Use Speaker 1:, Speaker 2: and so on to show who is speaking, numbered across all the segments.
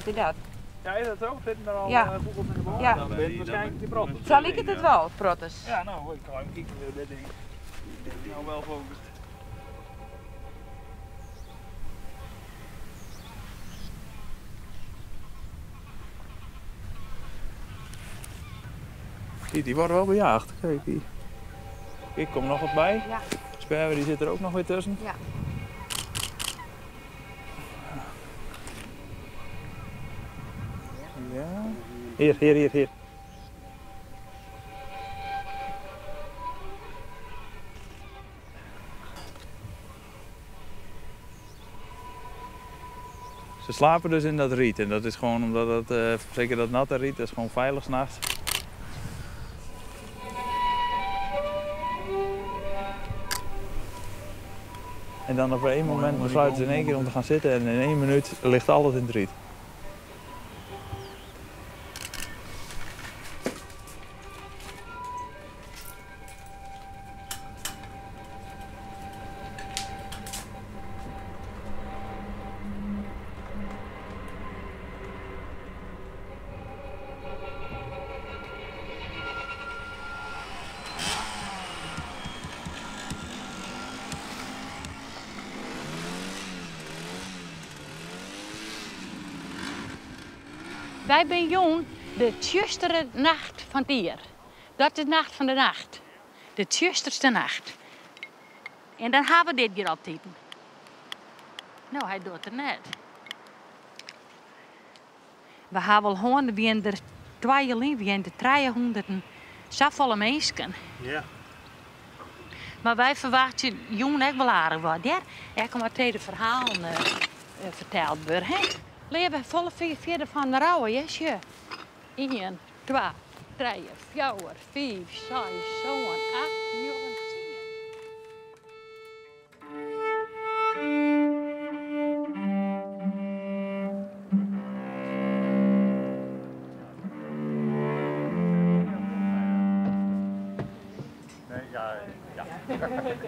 Speaker 1: Wat is dat?
Speaker 2: Ja, is dat zo? Zitten er al
Speaker 1: Ja.
Speaker 2: vogels in de boom?
Speaker 1: Ja.
Speaker 2: Dan ben het waarschijnlijk die protters.
Speaker 1: Zo liket it wol, protters.
Speaker 2: Ja, nou, ik ga even kijken hoe dit ding. Dit is nou wel focust. Die, die worden wel bejaagd. Kijk, die. Ik kom nog wat bij.
Speaker 1: Ja.
Speaker 2: Sperwer die zit er ook nog weer tussen.
Speaker 1: Ja.
Speaker 2: Ja. Hier, hier, hier, hier. Ze slapen dus in dat riet en dat is gewoon omdat dat, zeker dat natte riet, dat is gewoon veilig 's nachts. En dan op één moment besluiten ze in één keer om te gaan zitten en in 1 minuut ligt alles in het riet.
Speaker 3: Wij zijn jong de tjustere nacht van het jaar. Dat is de nacht van de nacht. De tjusterste nacht. En dan hebben we dit hier altijd. Nou, hij doet het net. We hebben al honden, wie in de tweeling, wie in de 300, zoveel mensen.
Speaker 2: Ja.
Speaker 3: Maar wij verwachten jong ook wel aardig wat. Ja? Er komen wat tweede verhalen verteld worden. Hè? Leven volle vier van de rouwen, ja, sje. 1, 2, 3, 4, 5, 6, 7, 8, 9,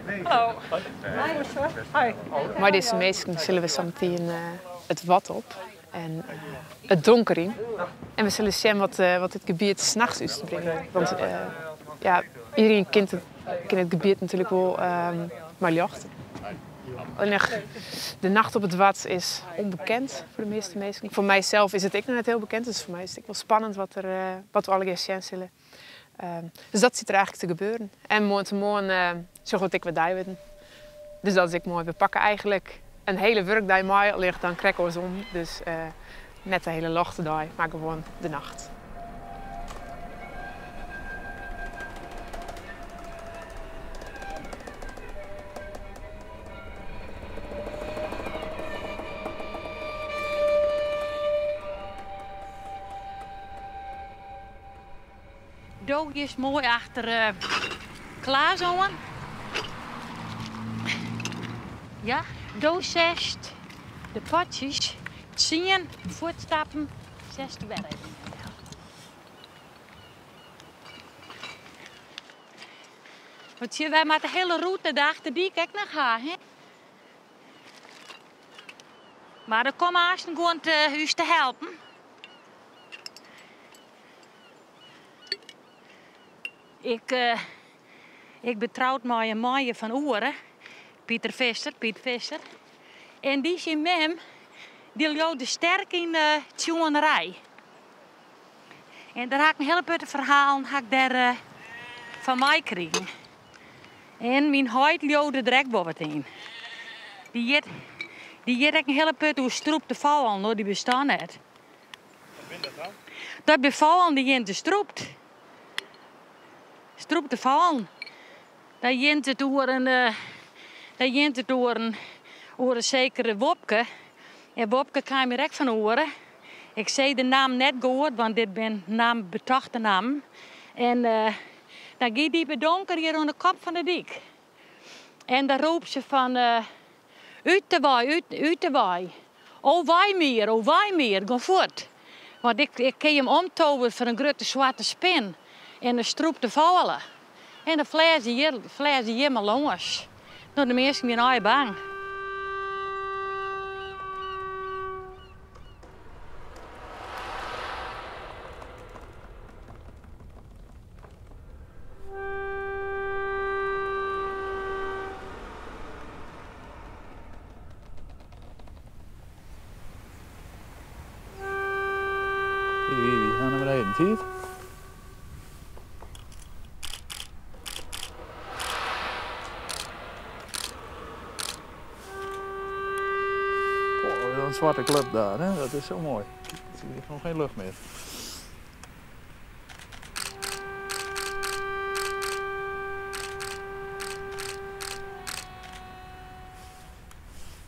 Speaker 3: 10.
Speaker 1: Hallo.
Speaker 4: Hi. Maar deze meesten zullen we zo meteen het wat op en het donker in. En we zullen zien wat dit gebied 's nachts uit te brengen. Want iedereen kent het gebied natuurlijk wel maar jacht. Alleen de nacht op het wat is onbekend voor de meeste mensen. Voor mijzelf is het ook nog net heel bekend, dus voor mij is het ook wel spannend wat we alle zien zullen. Dus dat zit er eigenlijk te gebeuren. En morgen zo goed ik wat daar weten. Dus dat is ook mooi. We pakken eigenlijk een hele werkdag mee, ligt dan krekels om. Dus net de hele lachtendag, maar gewoon de nacht.
Speaker 3: Doog is mooi achter Klaas aan. Ja, doos zest, de potjes, 10 voetstappen, 6 te werk. Want zie, wij moeten de hele route de achterdiek ook nog gaan, hè? Maar er komen haast gewoon te huis te helpen. Ik betrouwd met een mooie van Oeren, Pieter Visser, Piet Visser. En die zijn mem, die loopt sterk in de tjoenerij. En daar had ik een hele putte verhalen had ik daar van mij gekregen. En mijn huid loopt er direct boven in. Die jit ook een hele put hoe stroep te vallen, hoor, die bestaan net.
Speaker 2: Wat ben dat dan?
Speaker 3: Dat bevallen die jint de stroept. Stroep te vallen. Dat jint het door een dat jint het door een, door een zekere Wopke. En Wopke kwam hier ook van horen. Ik zei de naam net gehoord, want dit ben naam betochte naam. En dan ging die bedonker hier aan de kop van de dik. En daar roept ze van uit de waai, uit de waai. O waai meer, o waai meer, ga voort. Want ik kan hem omtoveren voor een grote zwarte spin. En een stroep te vallen. En dan fles hier maar langs. Nou, de mensen zijn al bang.
Speaker 2: Die, die gaan naar beneden, zie je het? Oh, een zwarte club daar, hè? Dat is zo mooi. Ik zie gewoon geen lucht meer.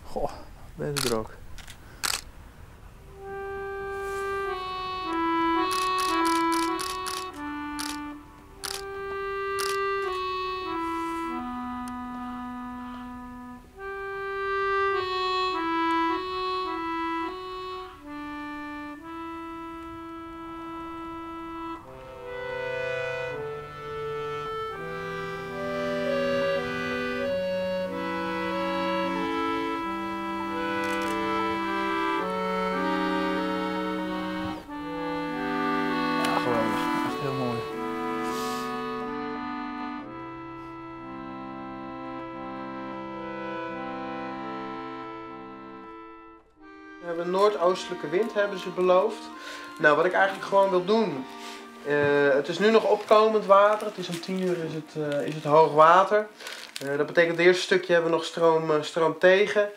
Speaker 2: Goh, ben ze er ook.
Speaker 1: We hebben een noordoostelijke wind, hebben ze beloofd. Nou, wat ik eigenlijk gewoon wil doen. Het is nu nog opkomend water. Het is om 10 uur is het hoog water. Dat betekent het eerste stukje hebben we nog stroom tegen.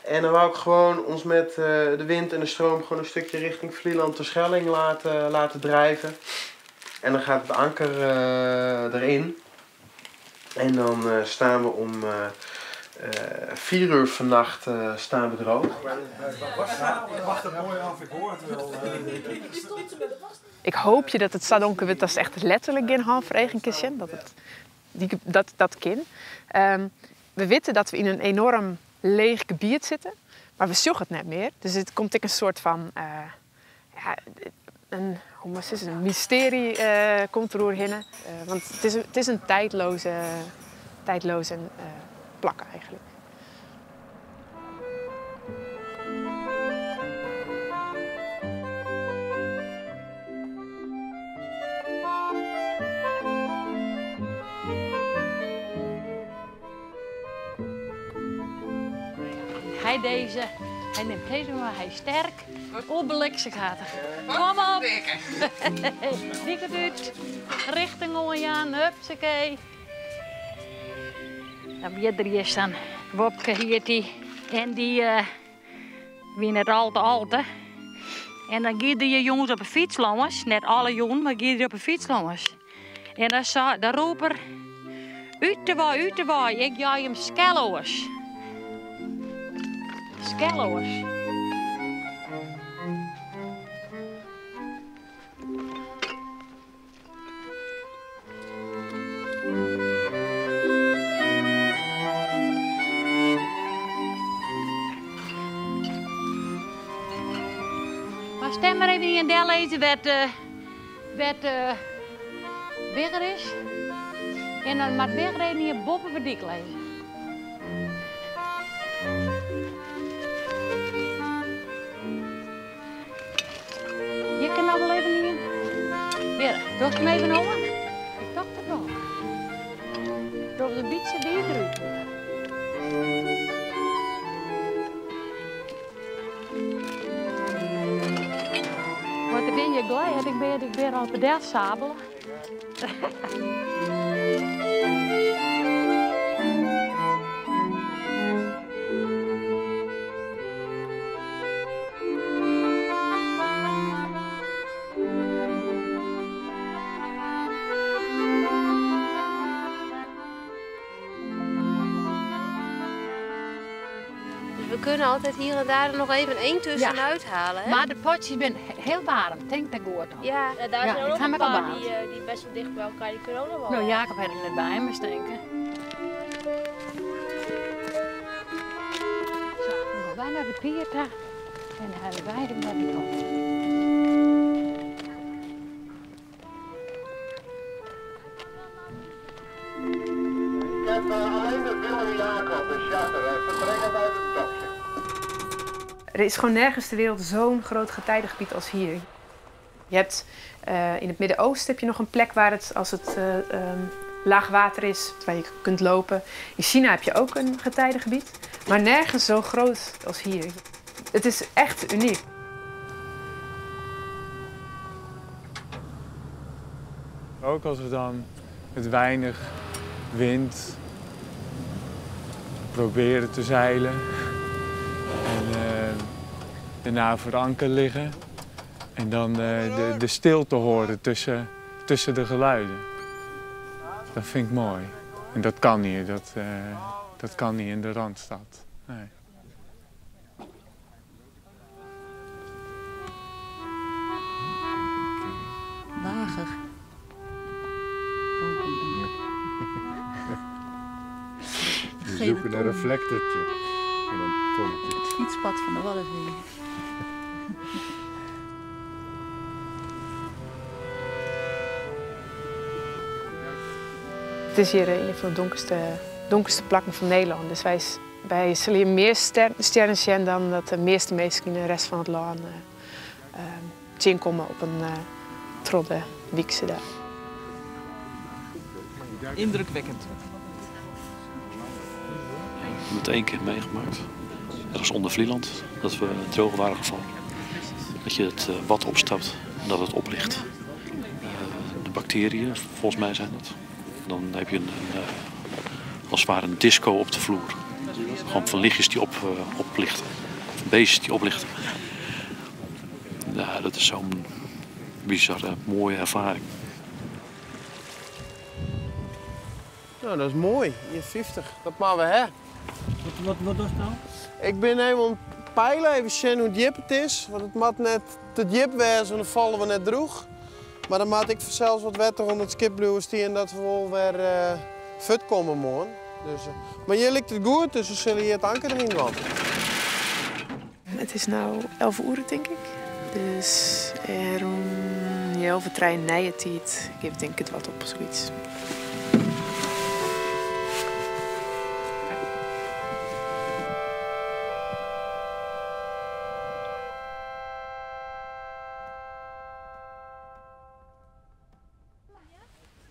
Speaker 1: En dan wou ik gewoon ons met de wind en de stroom gewoon een stukje richting Vlieland Terschelling laten drijven. En dan gaat het anker erin. En dan staan we om 4 uur vannacht staan we droog.
Speaker 5: Wacht het mooi af, ik hoor het wel.
Speaker 4: Ik hoop je dat het zo donker wordt, dat is echt letterlijk geen halfregenkistje. Dat het, die, dat, dat kin. We weten dat we in een enorm leeg gebied zitten, maar we zoeken het net meer. Dus het komt ik een soort van, ja, een, hoe moet het, een mysterie komt er doorheen. Want het is een tijdloze plak eigenlijk.
Speaker 3: Hij deze, hij neemt deze maar, hij is sterk. Opbliksegaten. Kom op! Dikke duut. Richting Ooyaan, hupsakee. Dan weer er is dan Wopke hier die. En die wie net al te alte. En dan giet je jongens op een fiets langs. Net alle jongens, maar giet op een fiets langs. En dan zei de roeper, uit de waai, uit de waai, ik jaai hem skelloers. Skelloers. Maar stem maar even in en lezen wat Wigger is. En dan moet Wigger even hier boven de dik lezen. Je kan nou wel even hier. Hier, doe hem even om. Ik dacht het wel. Door een beetje weer eruit. Want ik ben je glad, ik ben al op de sabel.
Speaker 6: We kunnen altijd hier en daar er nog even één tussenuit halen. Hè?
Speaker 3: Maar de potjes zijn heel warm, denk dat goed dan.
Speaker 6: Ja,
Speaker 7: ja, daar
Speaker 3: ja,
Speaker 7: zijn ook
Speaker 3: ik
Speaker 7: een paar die best wel dicht bij elkaar, die kunnen ook nog wel.
Speaker 3: Nou, Jacob had hem net bij me stinken. Zo, dan gaan wij naar de pier daar en dan hebben wij hem naar de kant.
Speaker 8: Ik heb alleen de Willem Jacob en charter vertrekken uit het dokje.
Speaker 4: Er is gewoon nergens ter wereld zo'n groot getijdengebied als hier. Je hebt, in het Midden-Oosten heb je nog een plek waar het, als het laag water is, waar je kunt lopen. In China heb je ook een getijdengebied, maar nergens zo groot als hier. Het is echt uniek.
Speaker 9: Ook als we dan met weinig wind proberen te zeilen en daarna voor anker liggen en dan de stilte horen tussen de geluiden. Dat vind ik mooi. En dat kan hier, dat kan niet in de Randstad. Nee.
Speaker 3: Wager.
Speaker 10: We zoeken een reflectortje. En een tonnetje.
Speaker 11: Het fietspad van de Waddenzee.
Speaker 4: Het is hier een van de donkerste plakken van Nederland. Dus wij zullen hier meer sterren zien dan dat de meeste mensen in de rest van het land komen op een trodde wiekse dag.
Speaker 12: Indrukwekkend.
Speaker 13: Ik heb het 1 keer meegemaakt. Ergens onder Vlieland, dat we droog waren gevallen. Dat je het wad opstapt en dat het oplicht. De bacteriën, volgens mij zijn dat. Dan heb je als het ware een disco op de vloer. Gewoon van lichtjes die oplichten. Van beestjes die oplichten. Ja, dat is zo'n bizarre, mooie ervaring.
Speaker 1: Nou, dat is mooi. Hier 50. Dat maar we hè.
Speaker 14: Wat doe je nou?
Speaker 1: Ik ben even aan het peilen, even zien hoe diep het is. Want het moet net te diep wezen, want dan vallen we net droeg. Maar dan maak ik zelfs wat wetter onder het schip blijven staan dat we wel weer fut komen morgen. Dus, maar hier ligt het goed, dus we zullen hier het anker erin gaan.
Speaker 4: Het is nu 11 uur, denk ik. Dus om half trein na je tijd geef denk ik het wat op of zoiets.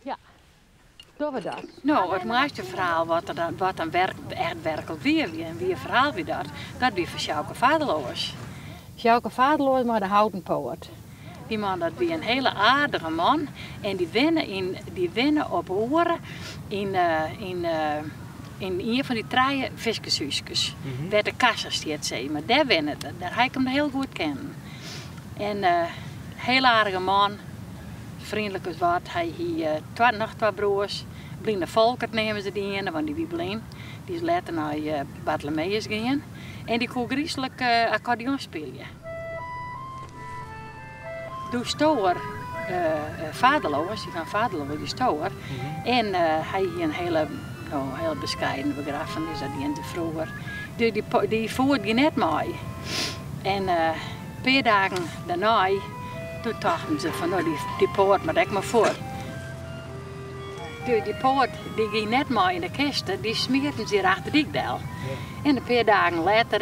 Speaker 3: Ja, doen we dat. Nou, het mooiste verhaal wat er dan, wat dan werk, echt werkelijk weer, en wie verhaal wie dat, dat wie van Sjouke Vaderloos. Sjouke Vaderloos maar de houten poort. Die man, dat wie een hele aardige man en die winnen op oren in een van die treien viskershuisjes. Waar de kassa staat, zeg maar. Daar winnen, daar ga ik hem heel goed kennen. En heel aardige man, vriendelijk als wat. Hij had nog twee broers. Blinde Volkert nemen ze die in, want die wie blind. Die is later naar Bartholomeus gegaan. En die kon griezelig accordeon spelen. Toen stoor Vaderloos, die van Vaderloos, die stoor. En hij had een hele, nou, heel bescheiden begrafenis, dat die in de vroeger. Die voerde die net mee. En een paar dagen daarna, toen dachten ze van, nou, die poort moet ik maar voor. Die poort die ging net mee in de kisten, die smeerden ze hier achter die deel. En een paar dagen later,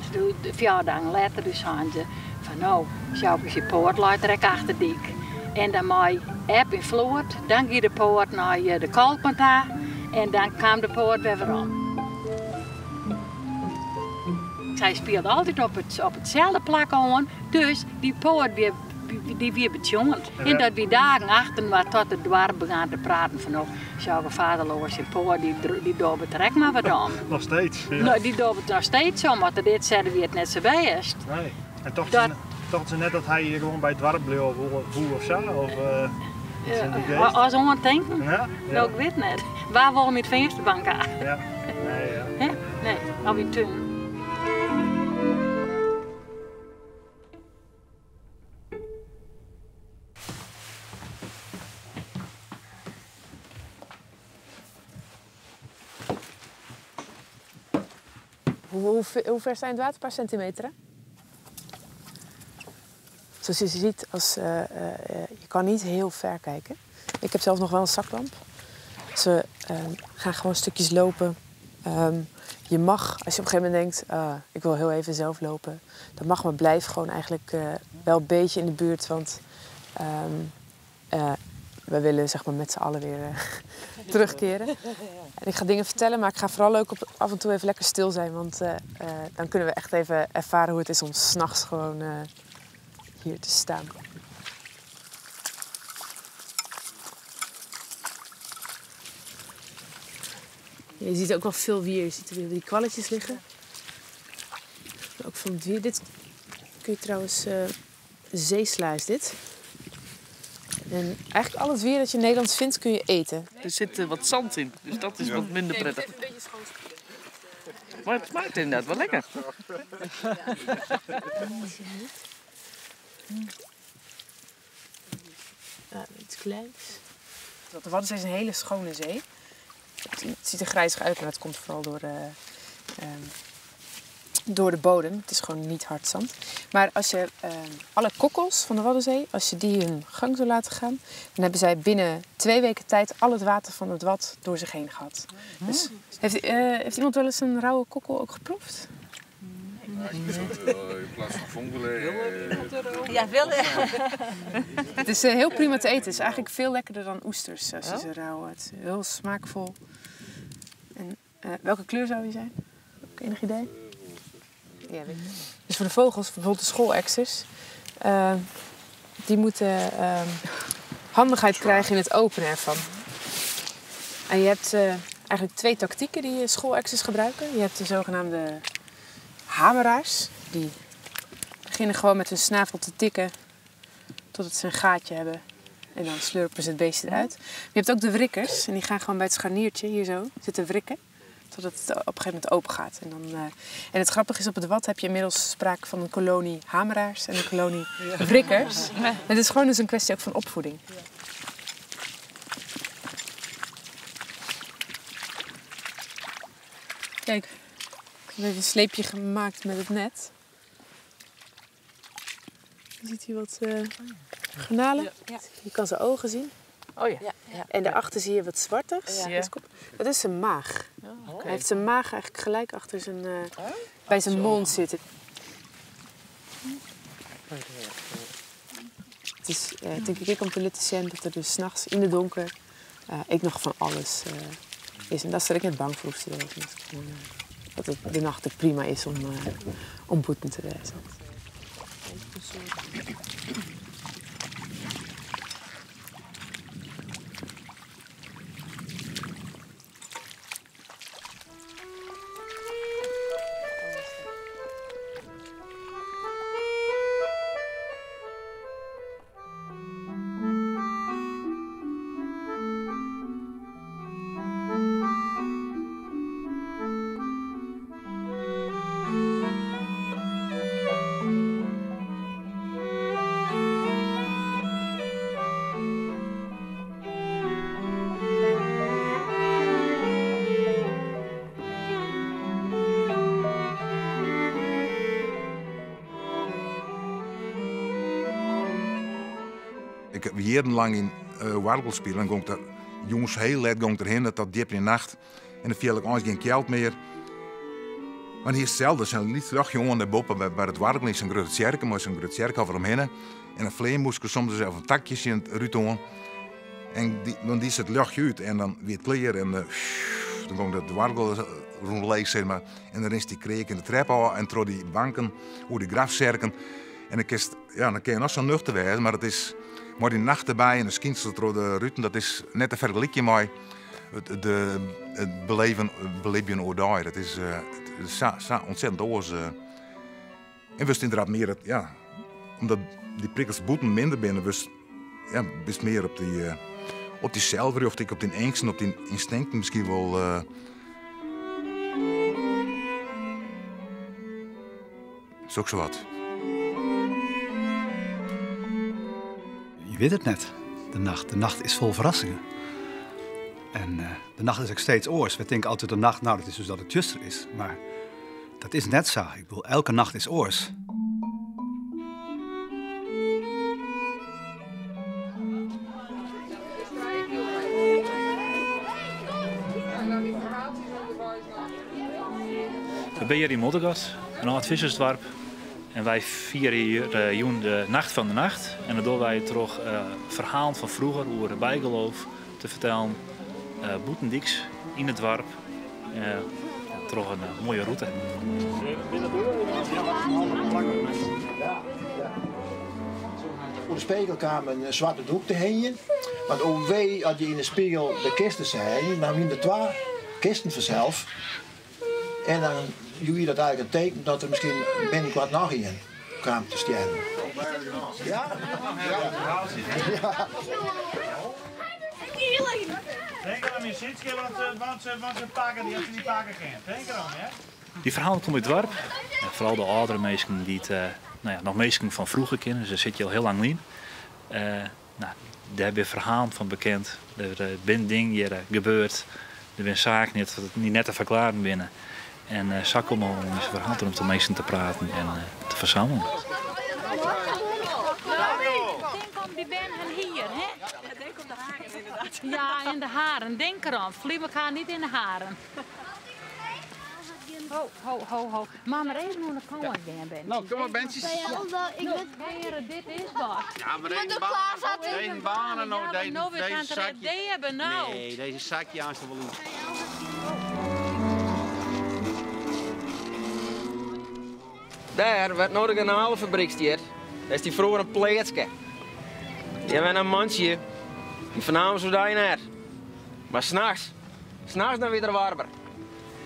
Speaker 3: 4 dagen later, dus zeiden ze van nou, Sjouke je poort laat er achter dik. En dan mij app in vloot, dan ging de poort naar de kalkpanta en dan kwam de poort weer om. Zij speelde altijd op hetzelfde plak aan, dus die poort weer, die weer betjongend. En dat we dagen achter maar tot het dorp begaan te praten van nou, Sjouke Vaderloos en poort, die dopen het maar wat om.
Speaker 5: Nog steeds? Ja.
Speaker 3: Nou, die dopen het nog steeds om, want dit zeiden we het net zo bij is.
Speaker 5: Nee. En toch ze net dat hij hier gewoon bij het dorp bleef of hoe of zo? Of, als we aan het denken? Ja, ja.
Speaker 3: Nou, ik weet net. Waar wil je het vensterbank aan?
Speaker 5: Ja. Nee, ja.
Speaker 3: Hè? Nee, of in tuin.
Speaker 4: Hoe ver zijn het water? Een paar centimeter, hè? Zoals je ziet, je kan niet heel ver kijken. Ik heb zelf nog wel een zaklamp. Ze gaan gewoon stukjes lopen. Je mag, als je op een gegeven moment denkt, ik wil heel even zelf lopen. Dat mag, maar blijf gewoon eigenlijk wel een beetje in de buurt. Want we willen zeg maar, met z'n allen weer terugkeren. En ik ga dingen vertellen, maar ik ga vooral ook af en toe even lekker stil zijn. Want dan kunnen we echt even ervaren hoe het is om 's nachts gewoon hier te staan. Je ziet ook wel veel wier. Je ziet er weer die kwalletjes liggen. Maar ook van het wier. Dit kun je trouwens... zeesla is dit. En eigenlijk al het wier dat je in Nederland vindt, kun je eten.
Speaker 11: Er zit wat zand in, dus dat is wat minder prettig.
Speaker 4: Even een beetje schoonspoelen.
Speaker 11: Maar het smaakt inderdaad wel lekker.
Speaker 4: Ja, iets kleins. De Waddenzee is een hele schone zee. Het ziet er grijzig uit, maar dat komt vooral door de bodem. Het is gewoon niet hard zand. Maar als je alle kokkels van de Waddenzee, als je die hun gang zou laten gaan, dan hebben zij binnen 2 weken tijd al het water van het wad door zich heen gehad. Dus, heeft iemand wel eens een rauwe kokkel ook geproefd?
Speaker 10: Nee. In plaats van vongole.
Speaker 12: Ja, wel.
Speaker 4: Het is heel prima te eten. Het is eigenlijk veel lekkerder dan oesters als je ze rauw. Het is heel smaakvol. En welke kleur zou die zijn? Heb ik enig idee? Ja, weet ik. Dus voor de vogels, bijvoorbeeld de scholeksters, die moeten handigheid krijgen in het openen ervan. En je hebt eigenlijk 2 tactieken die scholeksters gebruiken. Je hebt de zogenaamde hameraars. Die beginnen gewoon met hun snavel te tikken totdat ze een gaatje hebben. En dan slurpen ze het beestje eruit. Maar je hebt ook de wrikkers en die gaan gewoon bij het scharniertje hier zo zitten wrikken. Totdat het op een gegeven moment open gaat. En, dan, en het grappige is, op het Wad heb je inmiddels sprake van een kolonie hameraars en een kolonie wrikkers. Ja. Het is gewoon dus een kwestie ook van opvoeding. Ja. Kijk, ik heb even een sleepje gemaakt met het net. Je ziet hier wat garnalen. Ja. Je kan zijn ogen zien.
Speaker 11: Oh ja.
Speaker 4: Ja. En daarachter zie je wat zwartigs. Ja. Dat is zijn maag.
Speaker 11: Oh, okay.
Speaker 4: Hij heeft zijn maag eigenlijk gelijk achter zijn, bij zijn mond zitten. Het is denk ik om te laten zien dat er dus 's nachts in het donker ik nog van alles is. En daar zit ik net bang voor hoef te wezen. Dat het de nacht ook prima is om boeten te wezen.
Speaker 15: Ik heb jarenlang in oargel spelen en ging daar, jongens heel let ging erheen, dat diep in de nacht. En dan viel ik eens geen geld meer. Maar hier is hetzelfde, zijn niet terug jongen daarboven bij het oargel in zo'n grote kerk, maar zo'n grote kerk over hem heen. En een vleermoeske soms zelf een takje in het ruut. En dan die het luchtje uit en dan weer het kleer en dan ging dat oargel rond leeg, zeg maar. En dan is die kreek in de trap al en door die banken, hoe die grafzerken. En dan, kist, ja, dan kun je nog zo nuchter wezen, maar het is. Maar die nacht erbij en de schinsel door de ruiten, dat is net te vergelijken met het beleven, beleven oordag. Dat is zo ontzettend oors. En we inderdaad meer, dat, ja, omdat die prikkels boeten minder binnen, we ja, best meer op die zelfrichting, op die angsten, op die instincten misschien wel. Is ook zo wat.
Speaker 16: Je weet het net, de nacht. De nacht is vol verrassingen. En de nacht is ook steeds oors. We denken altijd de nacht, nou dat is dus dat het juster is. Maar dat is net zo. Ik bedoel, elke nacht is oors.
Speaker 13: We zijn hier in Moddergat, een oud vissersdorp. En wij vieren hier jong de Nacht van de Nacht. En daardoor wij toch verhalen van vroeger over het bijgeloof te vertellen. Boetendiks in het dorp. Toch een mooie route.
Speaker 17: Voor de spiegel kwam een zwarte doek te hangen. Want hoe wee als je in de spiegel de kisten zei, dan wien de twee kisten fansels. En dan joech je dat eigenlijk in teken dat der miskien binnenkoart noch ien kaam te stjerren. Ja? Ja.
Speaker 5: Tink derom, je Sietske, want ze pakken die als ze niet pakken gaan. Tink erom, hè?
Speaker 13: Dy ferhalen komme út it doarp. Foaral de âldere minsken dy't no ja, noch minsken fan froeger kenne, se sitte hjir al hiel lang lyn. No, dêr binne ferhalen fan bekend. Der binne dingen hjir gebeurd. Der binne saken dy't net te ferklearjen binne. En sa komme we oan ús ferhaal troch om minsken te praten en te fersammeljen.
Speaker 3: Tink om dy bern har hier, hè?
Speaker 11: Denk om de haren, inderdaad.
Speaker 3: Ja, en de haren. Denk erom. Vlieg elkaar niet in de haren. Ho, ho, ho, ho. Mar mar even oan de kant gean, Bentje.
Speaker 12: No, kom mar, Bentjes.
Speaker 3: Ja. Heren, dit is wat.
Speaker 12: Ja, mar deze banen no, deze zakje.
Speaker 3: Nou.
Speaker 12: Nee, deze zakje aan wel in.
Speaker 18: Dêr, wêr't no de garnalefabryk stiet, dêr stie froeger in pleatske. Dêr wenne in mantsje, dy fernamen se oerdei net. Mar nachts, nachts dan wie er warber.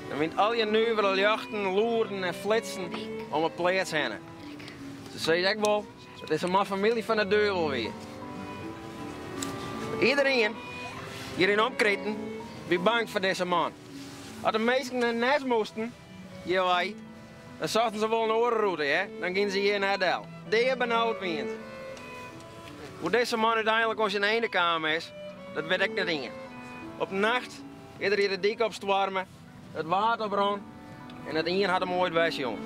Speaker 18: Dan wienen al dy nuvere ljochten, lûden en flitsen om 'e pleats hinne. Se sizze ek wol dat dizze man famylje fan de duvel wie. Iderien hjir yn 'e omkriten wie bang foar dizze man. As de minsken nei Nes moasten, hjirwei, dan sochten se wol in oare rûte, hear. Dan gienen se hjir net del. Deabenaud wienen se. Hoe't dizze man úteinlik oan syn eine kaam is, dat wit ek net ien. Op in nacht is er hjir de dyk opstoarme, it Waad oprûn en net ien hat him oait wer sjoen.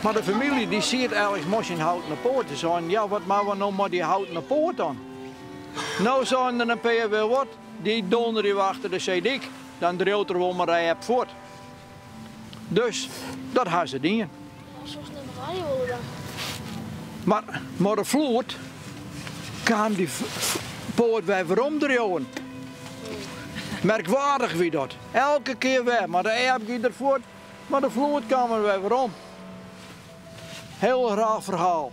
Speaker 17: Mar de famylje dy siet eigenlijk mei syn houten poat. Dy seinen, ja, wat moatte we no mei dy houten poat dan? No seinen der in pear wol wat, dy donderje we achter de seedyk, dan driuwt er wol mar rêp fuort. Dus dat ha se dien. Mar mei de floed kaam dy poat wer werom driuwen. Merkwaardich wie dat. Elke kear wer, mar de eap gie der fuort, mar de floed kaam er wer werom. Heel raar ferhaal.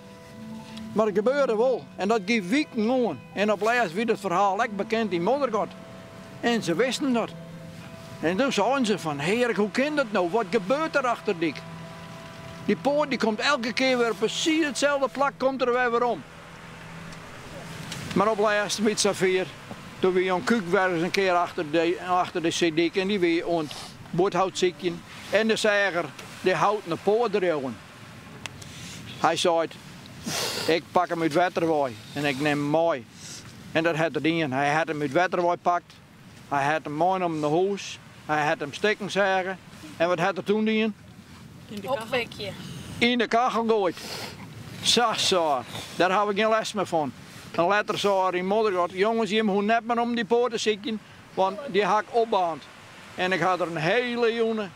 Speaker 17: Mar it gebeurde wol en dat gie wiken oan. En op lêst wie dat ferhaal ek bekend yn Moddergat. En se wisten dat. En doe seinen se fan, Hearek, hoe kin dat no? Wat gebeurt der achter dyk? Dy poat dy komt elke kear wer op presys itselde plak komt er wer werom. Mar op lêst wie it safier, doe wie Jan Kuuk wer ris in kear achter de, achter de seedyk en dy wie oan it boathout sykjen en dêr seach er de houten poat driuwen. Hy seit, Ik pak him út wetter wei en ik nim him mei. En dat hat er dien. Hy hat him út wetter wei pakt. Hy hat him meinommen nei hûs. Hy hat him stikken seage. En wat hat er toen dien?
Speaker 7: Opwekje.
Speaker 17: Yn de kachel goaid. Sa, sa. Dêr haw ik gjin lêst mear fan. En letter sei er yn Moddergat, jonges, jim hoege net mear om dy poat te sykjen, want dy ha ik opbaarnd. En ik ha der in hiele jûn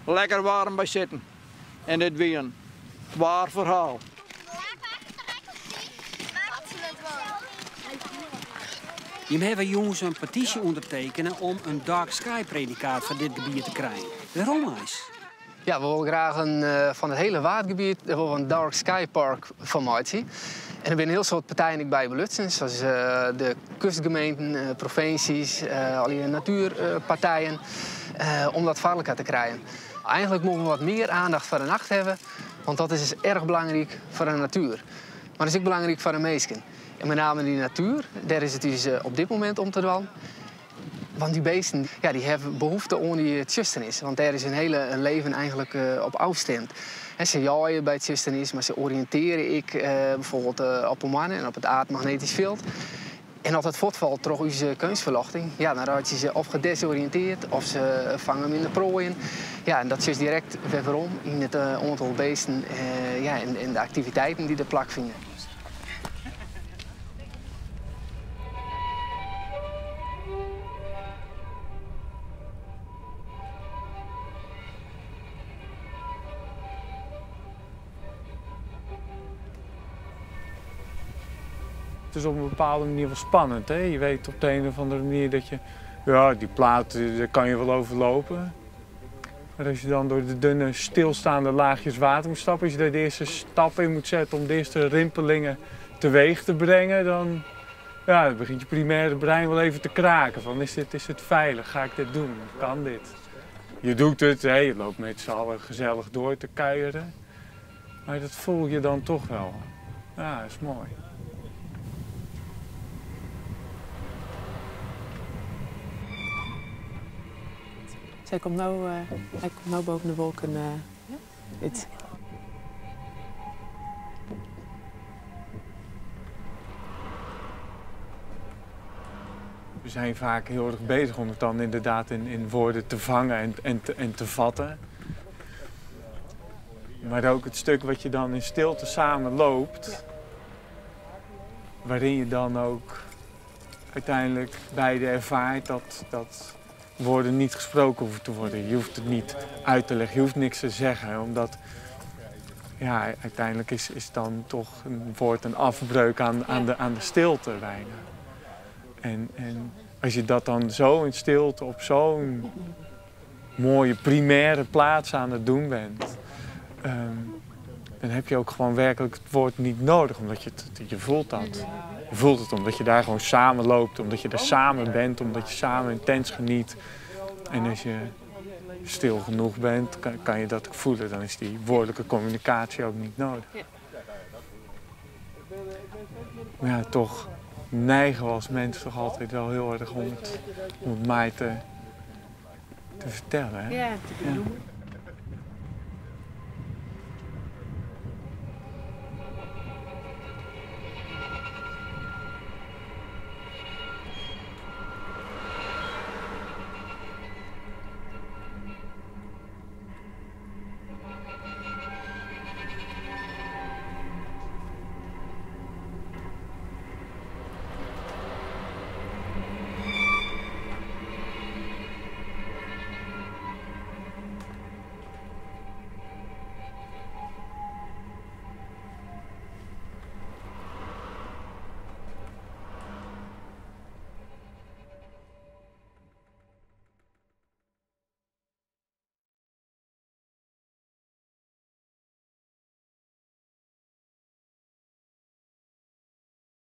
Speaker 17: lekker waarm by sitten. En dit wie in waar ferhaal.
Speaker 19: Jim hawwe jûns in petysje ûndertekene om in Dark Sky predikaat foar dit gebiet te krijen. Wêrom eins?
Speaker 20: Ja, we wolle graach in, eh, fan it hiele Waadgebiet dêr wolle we in Dark Sky Park fan meitsje. En der binne in hiel soad partijen ek by belutsen, sa as eh, de kustgemeenten, eh, provinsjes, allegear natuerpartijen, om dat foar elkoar te krijen. Eigenlik moatte we wat mear oandacht foar de nacht hawwe, want dat is erch belangryk foar de natuer. Mar is ek belangryk foar de minsken. En mei name dy natuer, dêr is it ús op dit momint om te dwaan. Want dy bisten ja, dy hawwe behoefte oan dy tsjusternis, want dêr is hun hiele leven eigentlik op ôfstimd. Se jeie by tsjusternis, mar se oriïntearje ek bijvoorbeeld op 'e moanne en op it aardmagnetysk fjild. En as dat fuortfalt troch ús keunstferljochting, ja, dan reitsje se of gedesoriïnteard of se fange minder proaien. Ja, en dat sjochst direkt wer werom yn it oantal bisten ja, en de aktiviteiten dy't der plakfine.
Speaker 9: Het is op een bepaalde manier wel spannend. Hè? Je weet op de een of andere manier dat je... Ja, die plaat, daar kan je wel over lopen. Maar als je dan door de dunne, stilstaande laagjes water moet stappen... als je daar de eerste stap in moet zetten om de eerste rimpelingen teweeg te brengen... dan, ja, dan begint je primaire brein wel even te kraken. Van, is dit veilig? Ga ik dit doen? Kan dit? Je doet het, hè? Je loopt met z'n allen gezellig door te kuieren. Maar dat voel je dan toch wel. Ja, dat is mooi.
Speaker 4: Zij komt nou, hij komt nou boven de wolken. Ja? Het.
Speaker 9: We zijn vaak heel erg bezig om het dan inderdaad in woorden te vangen en te vatten. Maar ook het stuk wat je dan in stilte samen loopt, waarin je dan ook uiteindelijk beide ervaart dat woorden niet gesproken hoeven te worden. Je hoeft het niet uit te leggen, je hoeft niks te zeggen, omdat ja, uiteindelijk is dan toch een woord een afbreuk aan de stilte bijna. En als je dat dan zo in stilte op zo'n mooie primaire plaats aan het doen bent, dan heb je ook gewoon werkelijk het woord niet nodig, omdat je voelt dat. Je voelt het omdat je daar gewoon samen loopt, omdat je daar samen bent, omdat je samen intens geniet. En als je stil genoeg bent, kan je dat ook voelen. Dan is die woordelijke communicatie ook niet nodig. Maar ja, toch neigen we als mens toch altijd wel heel erg om het maar te vertellen. Hè?
Speaker 4: Ja, te benoemen.
Speaker 9: Ja.